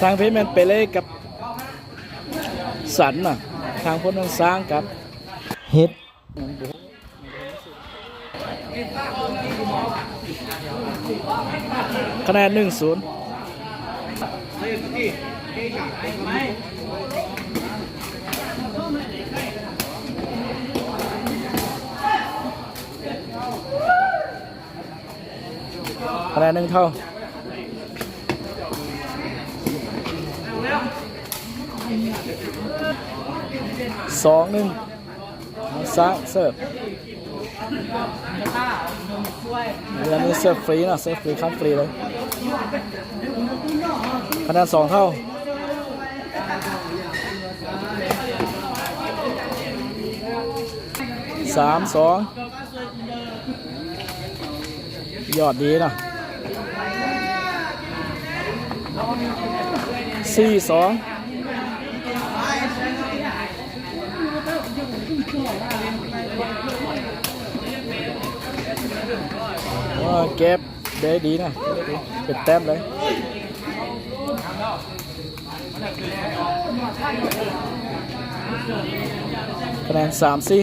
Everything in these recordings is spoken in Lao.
ທາງພີ້ແມ່ນເປເລກັບສັນນະ ທາງພຸ້ນແມ່ນຊ້າງກັບເຮັດ. ຄະແນນ ໜຶ່ງສູນ. ຄະແນນ ໜຶ່ງເທົ່າ. ສອງໜຶ່ງ. ຊ້າງເສີບ. ເດືອນນີ້ເສີບຟຣີເນາະ ເສີບຟຣີ ຄຳຟຣີເລີຍ. ຄະແນນ ສອງເທົ່າ. ສາມສອງ. ຍອດດີເນາະ. ສີ່ສອງ. ໂອ້ ເກັບໄດ້ດີນະ ເປັນແຕ້ມເລີຍ. ຄະແນນ ສາມສີ່.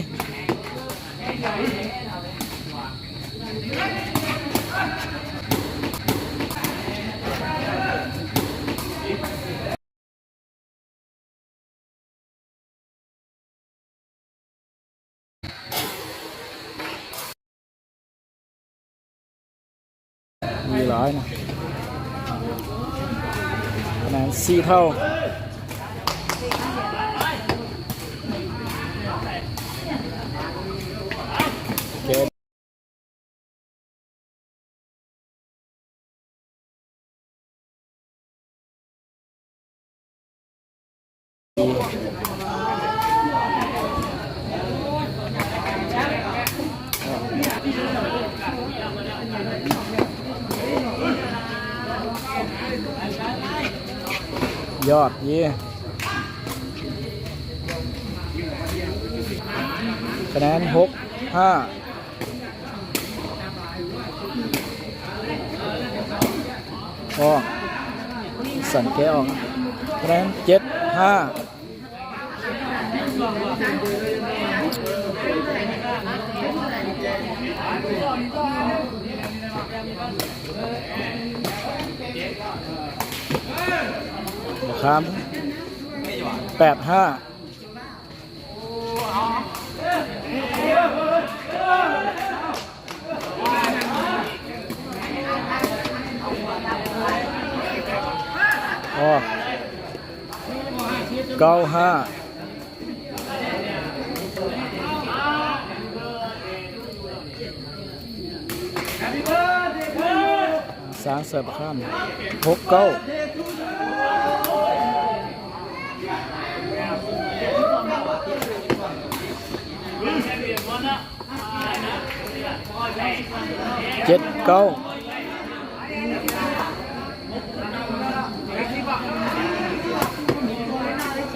ດີຫຼາຍນະ ຄະແນນ ສີ່ເທົ່າ. ຍອດເຢ້ ຄະແນນ ຫົກຫ້າ. ອອກ ສັນແກ້ອອກ ຄະແນນ ເຈັດຫ້າ. ບໍ່ຂ້າມ ແປດຫ້າ. ອອກ ເກົ້າຫ້າ. ຊ້າງເສີບຂ້າມ ຫົກເກົ້າ. ເຈັດເກົ້າ.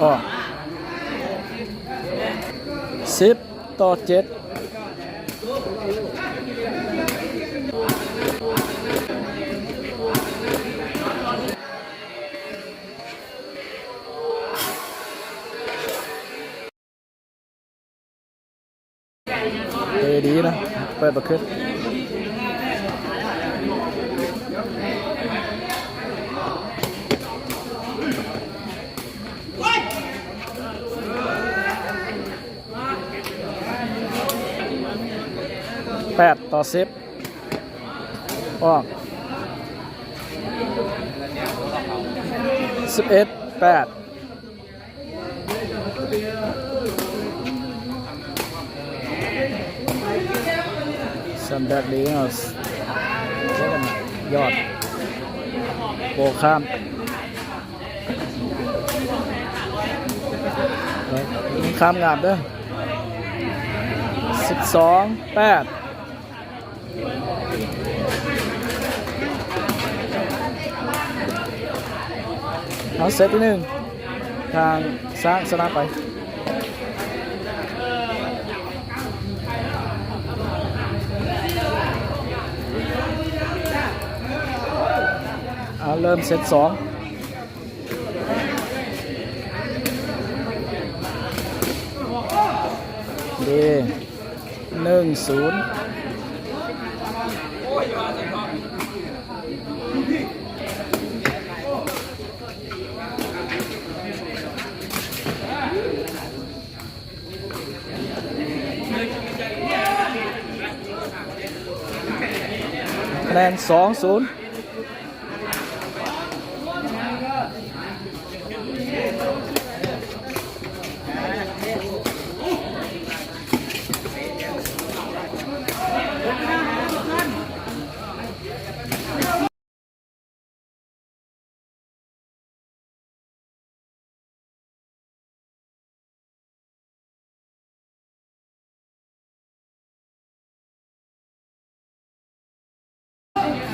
ອອກ ສິບຕໍ່ເຈັດ. ເອີ ດີນະ ເປີດບໍ່ຂຶ້ນ. ແປດຕໍ່ສິບ ອອກ ສິບເອັດແປດ. ສັນແບກດີເນາະ ຍອດ ໂອ້ ຂ້າມ ຂ້າມງາມເດີ້ ສິບສອງແປດ. ເອົາ ເຊດທີໜຶ່ງ ທາງຊ້າງຊະນະໄປ. ເລີ່ມເຊັດສອງ ດີ ໜຶ່ງສູນ. ຄະແນນສອງສູນ.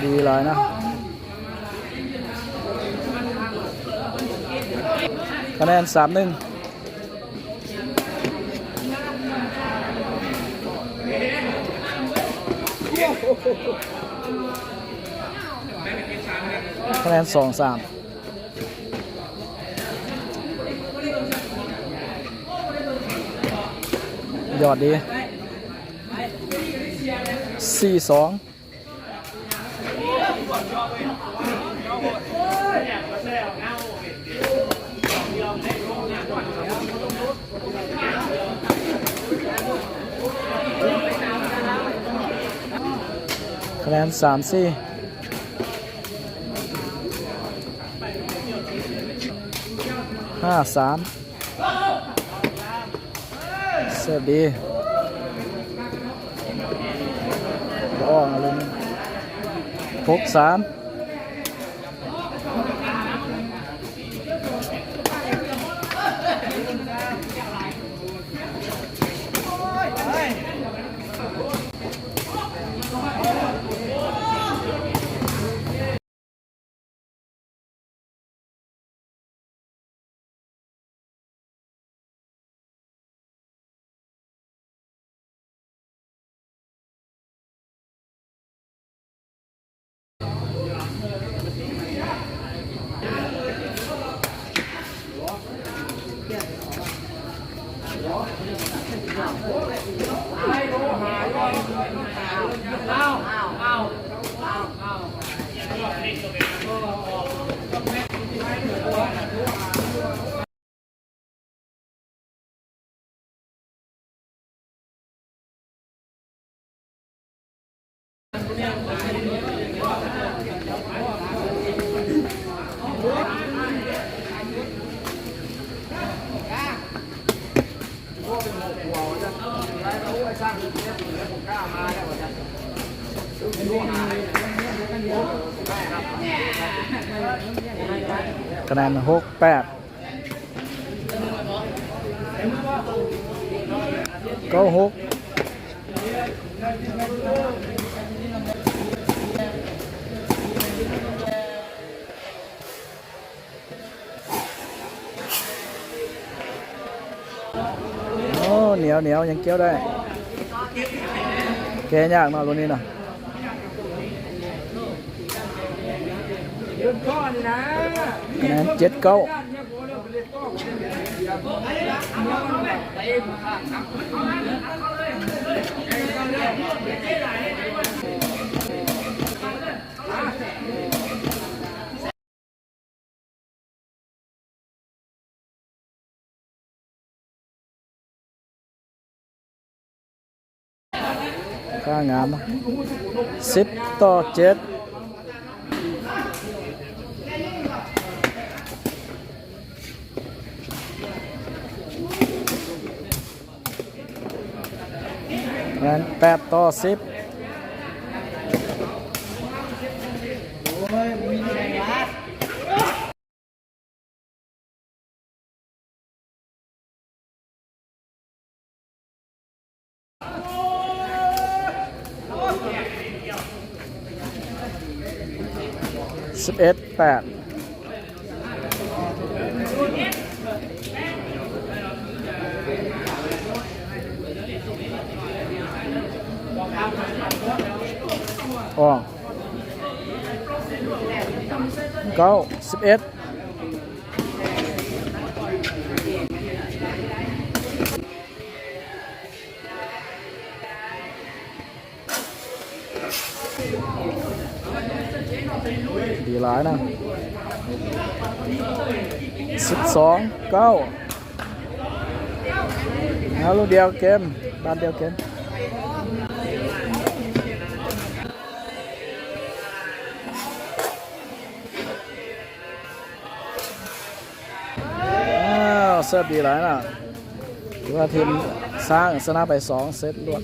ດີຫຼາຍນະ ຄະແນນສາມໜຶ່ງ. ຄະແນນສອງສາມ. ຍອດດີ ສີ່ສອງ. ຄະແນນສາມສີ່. ຫ້າສາມ. ເສີບດີ ບໍ່ອອກເລີຍ. ຫົກສາມ. ຄະແນນຫົກແປດ. ເກົ້າຫົກ. ໂອ້ ໜຽວໆ ຍັງກ່ຽວໄດ້ ແກ້ຍາກເນາະ ລຸ້ນນີ້ເນາະ. ຄະແນນເຈັດເກົ້າ. ຄ່າງາມ ສິບຕໍ່ເຈັດ. ແມ່ນ ແປດຕໍ່ສິບ. ສິບເອັດແປດ. ອອກ. ເກົ້າ ສິບເອັດ ດີຫຼາຍນະ ສິບສອງ ເກົ້າ ເອົາລູກດຽວເກມ ບານດຽວເກມ ອ້າວ ເສີບດີຫຼາຍນະ ຖືວ່າທີມຊ້າງຊະນະໄປສອງເຊັດລວດ.